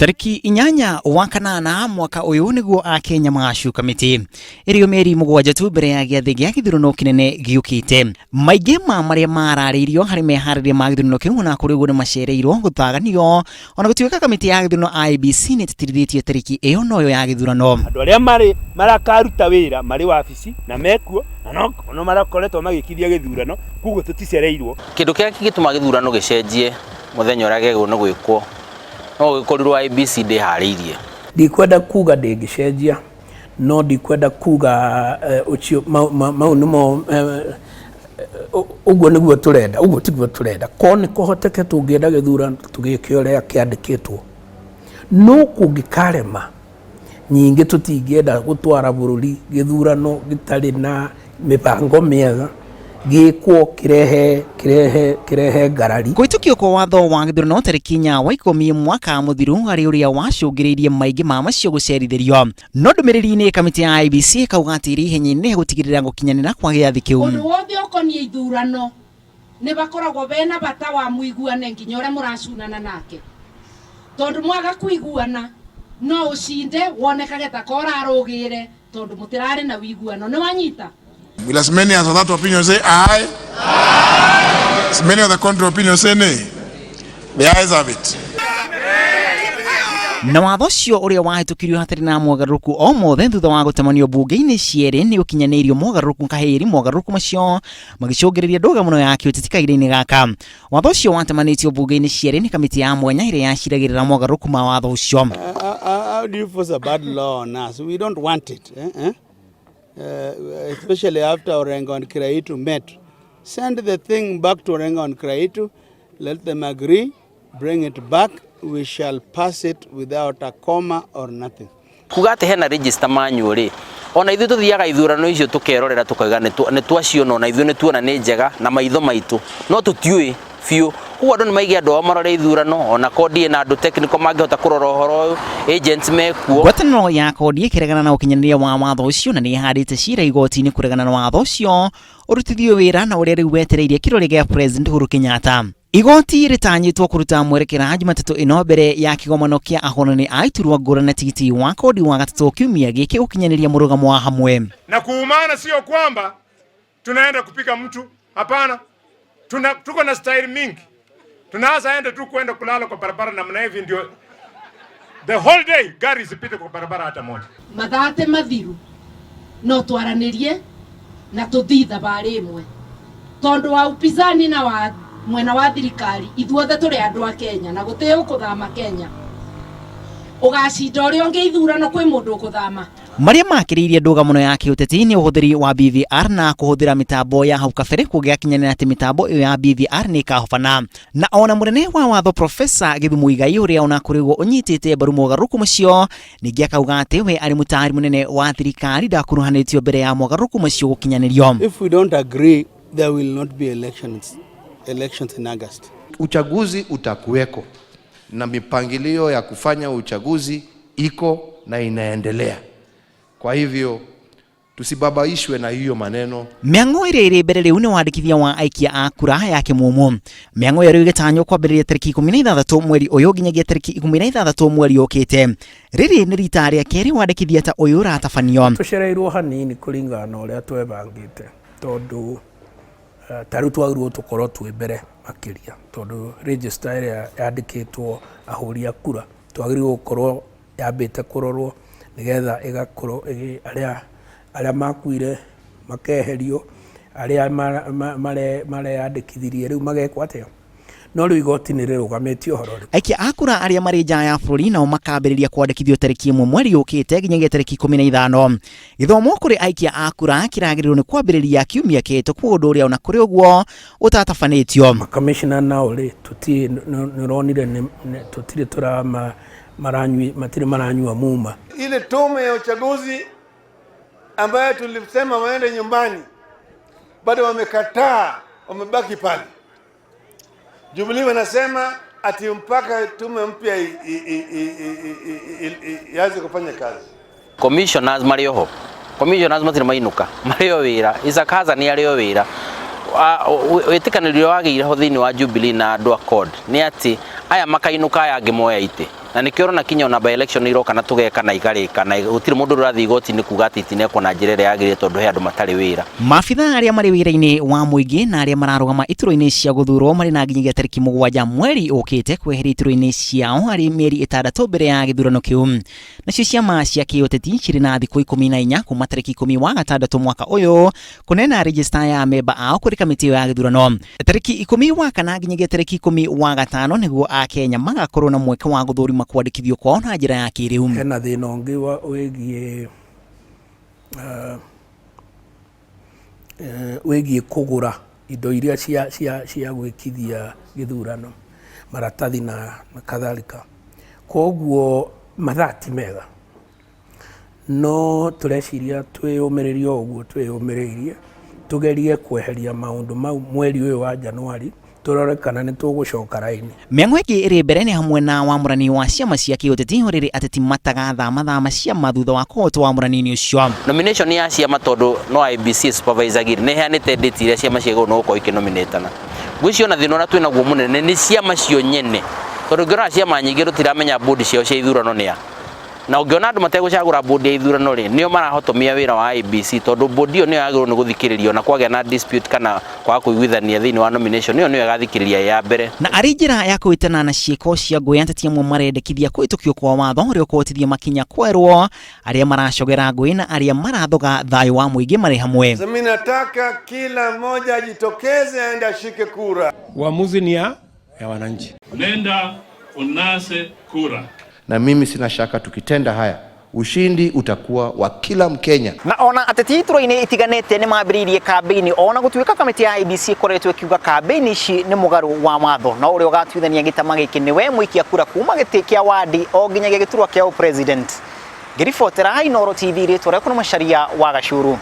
Tarĩki 8 wa kanana mwaka ũyũ nĩguo Akenya magacuka mĩtĩ ĩrĩo mĩeri 7 tu mbere ya gĩathĩ gĩa gĩthurano kĩnene gĩũkĩte. Maingĩ ma marĩa mararĩirio harĩ meharĩria ma gĩthurano kĩu ona kũrĩ ũguo nĩ macereirwo gũthaganio ona gũtuĩka kamĩtĩ ya gĩthurano IEBC nĩ ĩtĩtĩrithĩtie tarĩki ĩyo noyo ya gĩthurano. Andũ arĩa marĩ marakaruta wĩra marĩ wabici na mekuo na no no marakoretwo magĩkithia gĩthurano koguo tũticereirwo. Kĩndũ kĩrĩa kĩngĩtũma gĩthurano gĩcenjie mũthenya ũrĩa gĩagĩrĩirwo nĩ gwĩkwo no gũgĩkorirwo IEBC ndĩharĩirie. Ndikwenda kuga ndĩngĩcenjia no ndikwenda kuga ũcio mau nĩmo ũguo nĩguo tũrenda, ũguo tiguo tũrenda. Korwo nĩ kũhoteke tũngĩenda gĩthurano tũgĩke ũrĩa kĩandĩkĩtwo, no kũngĩkarema nyingĩ tũtingĩenda gũtwara bũrũri gĩthurano gĩtarĩ na mĩbango mĩega gĩkwo kĩrehe kĩrehe kĩrehe ngarari. Kũhĩtũkio kwa watho wa gĩthurano tarĩki 4 wa 10 mwaka mũthiru harĩ ũrĩa wacũngĩrĩirie maingĩ ma macio gũcerithĩrio. No ndũmĩrĩri-inĩ kamĩtĩ ya IEBC ĩkauga atĩ ĩrĩ ihenya-inĩ gũtigĩrĩra gũkinyanĩra kwa gĩathĩ kĩu. Ũndũ wothe ũkoniĩ ithurano nĩ bakoragwo bena bata wa mũiguane nginya ũrĩa mũracunana nake, tondũ mwaga kũiguana no ũcinde wonekage ta ka ũrarũgĩre tondũ mũtirarĩ na wiguano. Nĩ wanyita? Will as many as of that opinion say aye? As many of the contrary opinion say nay? The ayes have it. Na watho ũcio ũrĩa wahĩtũkirio hatarĩ na mogarũrũku o mothe thutha wa gũtamanio mbunge-inĩ cierĩ nĩ ũkinyanĩirio mogarũrũku kahĩri mogarũrũku macio magĩcũngĩrĩria ndũgamano ya kĩũteti kahinda-inĩ gaka. Watho ũcio watamanĩtio mbunge-inĩ cierĩ nĩ kamĩtĩ ya mwanya ĩrĩa yaciragĩrĩra mogarũrũku ma watho ũcio. How do you force a bad law on us? We don't want it. Eh? Eh? Especially after Orengo and Kiraitu met. Send the thing back to Orengo and Kiraitu, let them agree, bring it back, we shall pass it without a comma or nothing. Kuga atĩ hena register manual rĩ, ona ithuĩ tũthiaga ithurano icio tũkerorera tũkauga nĩ twaciona, ona ithuĩ nĩ tuona nĩ njega na maitho maitũ, no tũtiũĩ biũ. Koguo andũ nĩ maige andũ ao marore ithurano, ona CORD ĩna andũ technical mangĩhota kũrora ũhoro ũyũ, agents mekuo. Ngwatanĩro ya CORD ĩkĩregana na ũkinyanĩria wa watho ũcio na nĩ ĩhandĩte cira igoti-inĩ kũregana na watho ũcio ũrutithio wĩra na ũrĩa rĩu wetereirie kĩrore gĩa President Uhuru Kenyatta. Igoti rĩtanyĩtwo kũruta mwerekera Jumatatũ ĩno mbere ya kĩgomano kĩa ahũrani a iturwa ngũrani na tigiti wa CORD wa gatatũ kiumia gĩkĩ gũkinyanĩria mũrũgamo wa hamwe. Na kuumana sio kwamba tunaenda kupiga mtu, hapana. Tuko na style mingi. Tunaanza enda tu kwenda kulala kwa barabara namna hivi ndio the whole day gari isipite kwa barabara hata moja. Mathate mathiru no twaranirie na tuthii thabarĩ ĩmwe tondu wa upinzani na wa mwena wa thirikari ithuothe tũrĩ andũ a Kenya na gũtĩ ũkũthama Kenya ũgacinda ũrĩa ũngĩ ithurano kwĩ mũndũ ũkũthama. Marĩa makĩrĩirie ndũgamano ya kĩũteti nĩ ũhũthĩri wa BVR na kũhũthĩra mĩtambo ya hau kabere kũngĩgakinyanĩra atĩ mĩtambo ĩyo ya BVR nĩ ĩkahobana. Na ona mũnene wa watho Profesa Githu Muigai ũrĩa ona kũrĩ ũguo ũnyitĩte mbaru mogarũrũku macio ningĩ akauga atĩ we arĩ mũtaari mũnene wa thirikari ndakuruhanĩtio mbere ya mogarũrũku macio gũkinyanĩrio. If we don't agree, there will not be elections in August. Uchaguzi utakuweko na mipangilio ya kufanya uchaguzi iko na inaendelea. Kwa hivyo tusibabaishwe na hiyo maneno. Mĩang'o ĩrĩa ĩrĩ mbere rĩu nĩ wandĩkithia wa aikia a kura ya kĩmumu. Mĩang'o ĩyo rĩu ĩgĩtanywo kwambĩrĩria tarĩki 16 mweri ũyũ nginyagia tarĩki 16 mweri ũkĩte. Rĩrĩ nĩ rita rĩa kerĩ wandĩkithia ta ũyũ ũratabanio. Tũcereirwo hanini kũringana na ũrĩa twebangĩte tondũ ta rĩu twagĩrĩirwo tũkorwo twĩ mbere makĩria tondũ register ĩrĩa yandĩkĩtwo ahũri a kura twagĩrĩirwo gũkorwo yambĩte kũrorwo nĩgetha ĩgakorwo arĩa makuire makeherio, arĩa mareyandĩkithirie rĩu magekwo atĩa. No rĩu igoti nĩ rĩrũgamĩtie ũhoro rĩu. Aikia a kura arĩa marĩ nja ya bũrũri nao makambĩrĩria kwandĩkithio tarĩki 1 mweri ũkĩte nginyagia tarĩki 15. Gĩthomo kũrĩ aikia a kura kĩragĩrĩirwo nĩ kwambĩrĩria kiumia kĩhĩtũku, ũndũ ũrĩa ona kũrĩ ũguo ũtatabanĩtio. Makamishna nao rĩ, tũtirĩ, nĩ ũronire tũtirĩ tũrama maranyui, matirĩ maranyua muma. Ile tume ya uchaguzi ambayo tulisema waende nyumbani bado wamekataa, wamebaki pale. Jubilee wanasema ati mpaka tume mpya ianze kufanya kazi. Commissioners marĩ oho. Commissioners matirĩ mainũka, marĩ o wĩra. Isaac Hassan arĩ o wĩra. Wĩtĩkanĩrio wagĩire ho thĩinĩ wa Jubilee na andũ a CORD nĩ atĩ Aya makainũka, aya angĩ moya itĩ. Na nĩkĩo ũrona kinya ona by election iroka na tũgeka na ikarĩka, na gũtirĩ mũndũ ũrathiĩ igoti-inĩ kuga atĩ itinekwo na njĩra ĩrĩa yagĩrĩire tondũ he andũ matarĩ wĩra. Maabitha arĩa marĩ wĩra-inĩ wa mũingĩ na arĩa mararũgama iturwa-inĩ cia gũthurwo marĩ na nginyagia tarĩki 7 mweri ũkĩte kweheria iturwa-inĩ ciao harĩ mĩeri 6 mbere ya gĩthurano kĩu. Nacio ciama cia kĩũteti cirĩ na thikũ 14 kuma tarĩki 10 wa gatandatũ mwaka ũyũ kũneana rejista ya amemba ao kũrĩ kamĩtĩ ĩyo ya gĩthurano. Tarĩki 10 wa kana nginyagia tarĩki 10 wa gatano nĩguo Akenya magakorwo na mweke wa gũthũrima kwandĩkithio kwao na njĩra ya kĩrĩu. Hena thĩna ũngĩ wĩgiĩ wĩgiĩ kũgũra indo iria cia cia cia gwĩkithia gĩthurano, maratathi na kadhalika. Koguo mathaa ti mega, no tũreciria twĩyũmĩrĩrie o ũguo twĩyũmĩrĩirie, tũgerie kweheria maũndũ mau mweri ũyũ wa Januari, tũrore kana nĩ tũgũcoka raini. Mĩang'o ĩngĩ ĩrĩ mbere nĩ hamwe na wamũrani wa ciama cia kĩũteti rĩrĩ ateti matagathamathama ciama thutha wa kũhotwo wamũrani-inĩ ũcio. Nomination ya ciama tondũ no IEBC supervisor nĩ ĩheanĩte date iria ciama ciagĩrĩirwo nĩ gũkorwo ikĩnominatana. Ngwĩciria ona thĩna ũrĩa twĩnaguo mũnene nĩ ciama cio nyene, tondũ ũngĩrora ciama nyingĩ tũtiramenya board ciao cia ithurano nĩ a. Na ũngĩona andũ mategũcagũra board ya ithurano rĩ, nĩo marahotomia wĩra wa IEBC tondũ board ĩyo nĩyo yagĩrĩirwo nĩ gũthikĩrĩria ona kwagĩa na dispute kana kwaga kũiguithania thĩinĩ wa nomination ĩyo nĩyo ĩgathikĩrĩria ĩ ya mbere. Na arĩ njĩra ya kũhĩtana na ciĩko cia ngũĩ, ateti amwe marendekithia kũhĩtũkio kwa watho ũrĩa ũkũhotithia makinya kwerwo arĩa maracogera ngũĩ na arĩa marathoga thayũ wa mũingĩ marĩ hamwe. Mimi nataka kila mmoja ajitokeze aende ashike kura. Uamuzi ni ya wananchi. Nenda unase kura. Na mimi sina shaka tukitenda haya ushindi utakuwa wa kila Mkenya. Na ona ateti iturwa-inĩ itiganĩte nĩ mambĩrĩirie kambĩini ona gũtuĩka kamĩtĩ ya IEBC ĩkoretwo ĩkiuga kambĩini ici nĩ mũgarũ wa watho, no ũrĩa ũgatuithania gĩtama gĩkĩ nĩwe mũikia kura kuma gĩtĩ kĩa wandi o nginyagia gĩturwa kĩa president. Ngĩribotera Inooro TV rĩtwa rĩakwa nĩ Macharia wa Gacuru.